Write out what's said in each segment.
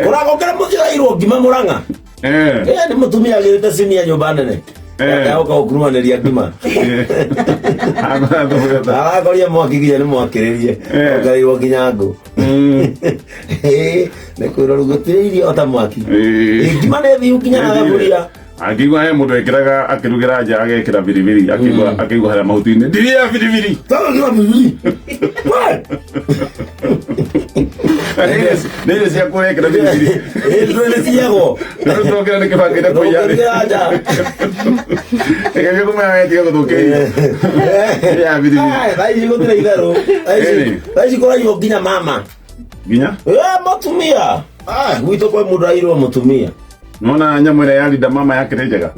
Kũragokera mũciĩ ũrairwo ngima Mũrang'a. Nĩ mũtumia agĩrĩte cinia nyũmba nene. Yagoka gũkuruhanĩria ngima. Arakoria mwaki nginya nĩ mwakĩrĩrie. Ongereirwo nginya ngũ. Nĩ kwĩrwo rĩu gũtirĩ irio ta mwaki. Ngima nĩ thiu nginya na thaburia. Angĩigua he mũndũ ekĩraga akĩrugĩra nja agekĩra biribiri akĩigua akĩigua harĩa mahuti-inĩ ndiria biribiri. Tondũ ngima biribiri. We! Nĩ irio cia kũrĩa ekĩra biribiri. Ĩĩ nĩ ciagwo. Rĩu tũrokĩra nĩ kĩbangĩte kũiya rĩ. Ndũngĩra nja. Ĩgeria kũmenya wetiga gũthũkia irio. Ya biribiri. Ai, thaa ici gũtirĩ itherũ. Thaa ici- Ĩni. thaa ici kũraiywo nginya mama. Nginya? Mũtumia. Ah, gwitũ kwĩ mũndũ airwo mũtumia. Nona nyamũ ĩrĩa ya Linda mama yakĩrĩ njega.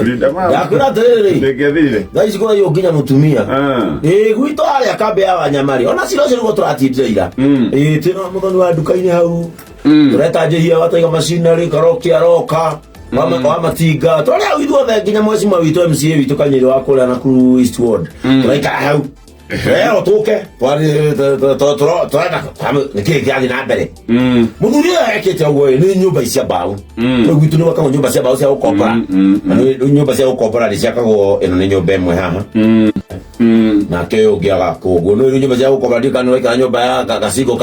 Linda mama. Ndakwĩra atĩrĩrĩ. Ndĩngĩathirire. Thaa ici kũraiywo nginya mũtumia. Ah. Ĩĩ gwitũ harĩa kambĩ ya wanyama rĩ ona cira ũcio nĩguo tũratindire ira. Ĩĩ twĩna mũthoni wa nduka-inĩ hau. Tũreta njĩhia wataiga macinarĩ karoki aroka. Wa matinga tũrarĩ hau ithuothe nginya mwecima witũ MCA witũ Kanyĩrĩ wa kũrĩa Nakuru East Ward. Tũraikara hau. Rero tũke tũrenda nĩkĩĩ kĩrathiĩ na mbere. Mũthuri ũyũ ekĩte ũguo ĩ, nĩ nyũmba ici cia mbaũ. Rĩu gwitũ nĩ gwakagwo nyũmba cia mbaũ cia gũkombora. Na rĩu nyũmba cia gũkombora nĩ ciakagwo ĩno nĩ nyũmba ĩmwe haha. Nake ũyũ ũngĩ agakwo ũguo. Nĩ nyũmba cia gũkombora ndiũĩ kana nĩ ũraikara nyũmba ya gacingo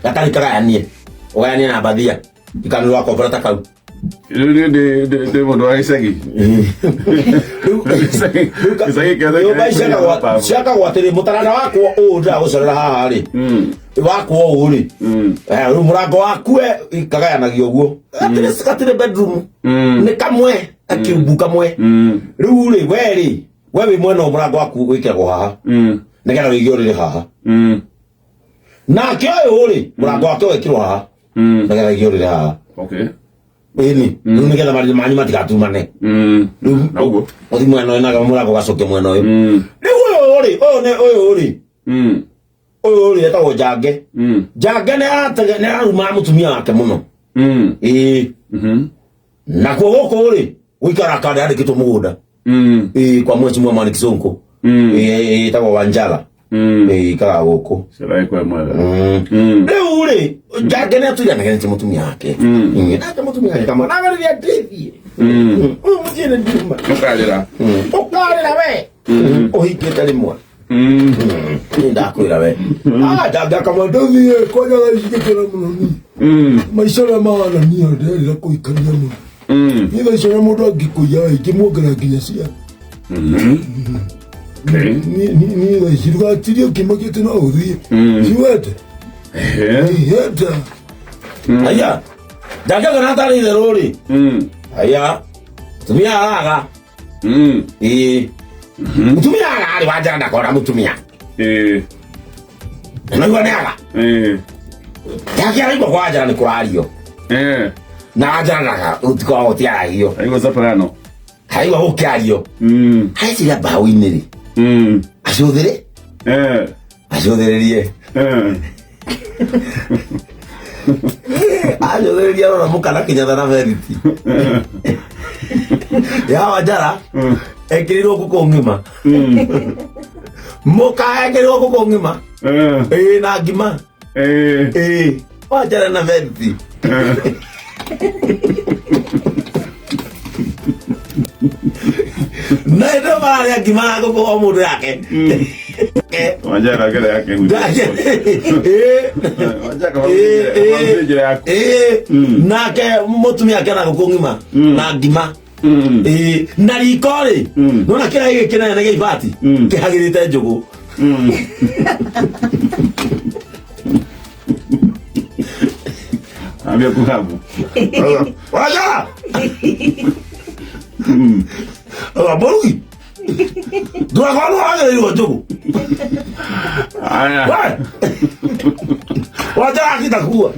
gatarĩ kagayanie. Ũgayanie na mbathia. Ikana nĩ ũrakombora ta kau. Rĩu niĩ ndĩ mũndũ wa gĩcagi. Gĩcagi kĩothe Nyũmba kĩrĩa kĩrĩ ciakagwo atĩrĩ mũtaranda wakwo ũũ ndĩragũcorera haha rĩ. Wakwo ũũ rĩ. Rĩu mũrango waku we kagayanagio ũguo. Gatirĩ bedroom. Nĩ kamwe gakiumbu kamwe. Rĩu rĩ we rĩ we wĩ mwena ũyũ mũrango waku wĩkĩragwo haha. Nĩgetha wĩige ũrĩrĩ haha. Nake ũyũ rĩ mũrango wake wekĩrwo haha. Nĩgetha wĩige ũrĩrĩ haha. Okay. Ĩni rĩu nĩgetha marĩrĩ manyu matigatumane. Rĩu Naguo. ũthi mwena ũyũ nake mũrango ũgacokia mwena ũyũ. Rĩu ũyũ rĩ ũyũ nĩ ũyũ rĩ ũyũ rĩ etagwo Njange. Njange nĩ ararumaga mũtumia wake mũno. Ĩĩ. Nakuo gũkũ rĩ gũikara kanda yandĩkĩtwo mũgũnda. Ĩĩ kwa mweci mwa Kisonko. Ĩĩ ĩtagwo Wanjala. Ĩĩ ikaraga gũkũ. Cera kwa mwega. Rĩu rĩ Njange nĩ atũire anegenete mũtumia wake. Nake mũtumia wake kamwana agarĩria ndĩthiĩ. Ũyũ mũciĩ nĩ ndiuma. Ũkarĩra. Ũkarĩra we. Ũhingĩte rĩmwe. Nĩ ndakwĩra we. Ah, Njange akamwĩra ndũthiĩ kwanja thaa ici ngĩkĩra mũno niĩ maica ũrĩa mahana niĩ nderira kũhikania mũno niĩ thaa ici ũrĩa mũndũ angĩkũiya ingĩmuongerera nginya ciana. Okay. Niĩ thaa ici ndũgatirie ũkĩmakia atĩ no ũthiĩ ciwete iheta. Aya. Njange kana atarĩ itherũ rĩ. Aya. Mũtumia araga. Ĩĩ. Mũtumia aga arĩ Wanjara ndakona mũtumia. Naigua nĩ aga. Njange araigua kwa Wanjara nĩ kũrario. Na Wanjara ndaga gũtikoragwo gũtiaragio. Aigua soprano. Araigua gũkĩario. Areciria mbaũ-inĩ rĩ. Acũthĩrĩ. Acũthĩrĩrie. Acũthĩrĩria arora mũka na kĩnyatha na beriti. Ya Wanjara ekĩrĩirwo ngũkũ ng'ima. Mũka ekĩrĩirwo ngũkũ ng'ima. Ĩĩ na ngima. Ĩĩ Wanjara na beriti. Na ĩno mararĩa ngima ya ngũkũ o mũndũ yake. Wanjara ngere yake njĩra yaku. Ĩĩ nake mũtumia akĩona ngũkũ ng'ima na ngima. Ĩĩ na riko rĩ nona kĩrĩa gĩkĩ kĩnene gĩa ibati kĩhagĩrĩte njũgũ. Ambia kuhabu. Wanjara! Mũrugi ndũgakorwo wagĩrĩirwo njũgũ. Aya. We! Wanjara akita kuwa.